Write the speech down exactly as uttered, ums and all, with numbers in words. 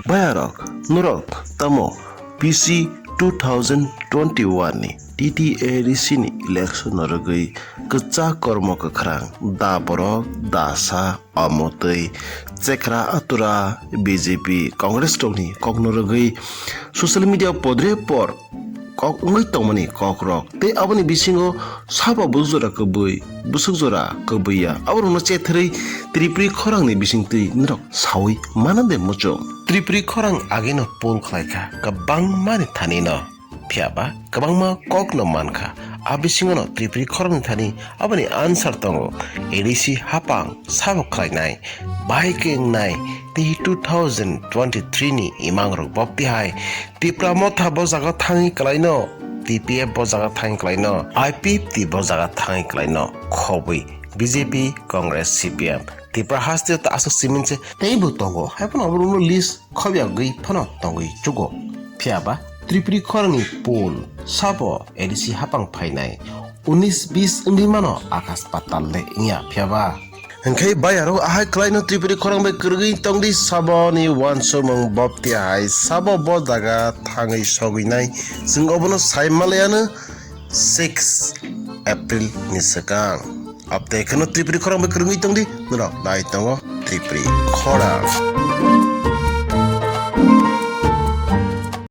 Bayarok, norok tamo B C two thousand twenty-one ni T T A D C ni election no rwgwi kwchak kormo kwkhrang da borok da sa omo twi chekra atura B J P Congress rokni kokno rwgwi social media podre por kok wngwi tongmani kokrok tei aboni bisingo sabo bwswk jora kwbwi bwswk jora kwbwi ya aborokno chetharwi Tripuri khorangni bisingtwi norok sawi mano de muchung. Tripuri khorang ageno poll khlaikha kwbangmani thanino. Phiya ba kwbangma kokno mankha. A bisingono Tripuri khorangni thani aboni answer tongo. A D C hapang sabo khlainai, bai khe wngnai, tei two thousand twenty-three ni imangrok bopti hai Tipra Motha bo jaga thangwi kwlaino, T P F bo jaga thangwi kwlaino, I P F T bo jaga thangwi kwlaino, khobwi B J P, Congress, C P M. Tipra haste ta aswk simin se teibo tongo, haiphano oborokno list khobyagwi phano tongwi chugo. Phiya ba Tripuri khorangni poll sabo A D C hapang phainai unis bis wngwi mano, akas patal le wngya phiya ba. Hwnkhe bayarok ahai khlaino Tripuri khorang bai kwrwgwi tongdi saboni uansukmung bopti hai sabo bo jaga thangwi sogwinai, chwng obono sai manliya no six April ni swkang. Abtei kheno Tripuri khorang bai kwrwngwi tongdi, norok nai tongo Tripuri khorang.